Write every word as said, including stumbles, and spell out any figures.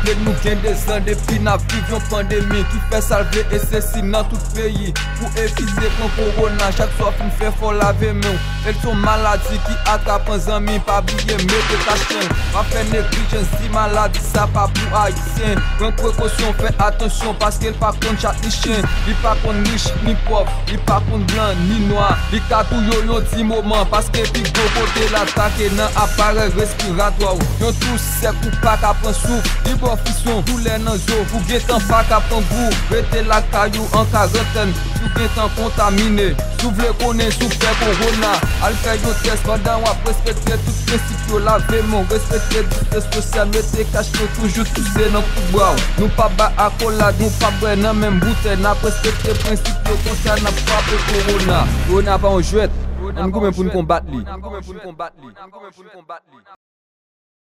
Raple nou gen dezan depi n ap viv yon pandemi ki fè sa l vle e se si nan tout peyi. Pou evite pran kowona, chak swa w fin fè fò w lave men w. E l se yon maladi ki atrap an zanmi, pa bliye mete kach men w. Pa fè neglijans, di maladi sa pa pou Ayisyen. Pran prekosyon, fè atansyon paske l pa konn chat ni chen. Li pa konn rich ni pòv, li pa konn blan ni nwa. Li ka touye w yon ti moman paske pi gwo kote l atake nan aparèy respiratwa w. Yon tous sèk ou pa ka pran souf, li ba w frisson, doulè nan zo, ou gentan pa ka pran gou. Rete lakay ou an karantèn si w gentan kontamine. Si w vle konnen si w fè kowona, al fè yon tès pandan w ap respekte tout prensip yo. Lave men w, respekte distans sosyal, mete kach men w, toujou touse nan kou bra w. Nou pa bay akolad, nou pa bwè nan menm boutèy, n ap respekte prensip yo, konsa n ap frape kowona. Kowona pa yon jwèt, ann goumen pou n konbat li.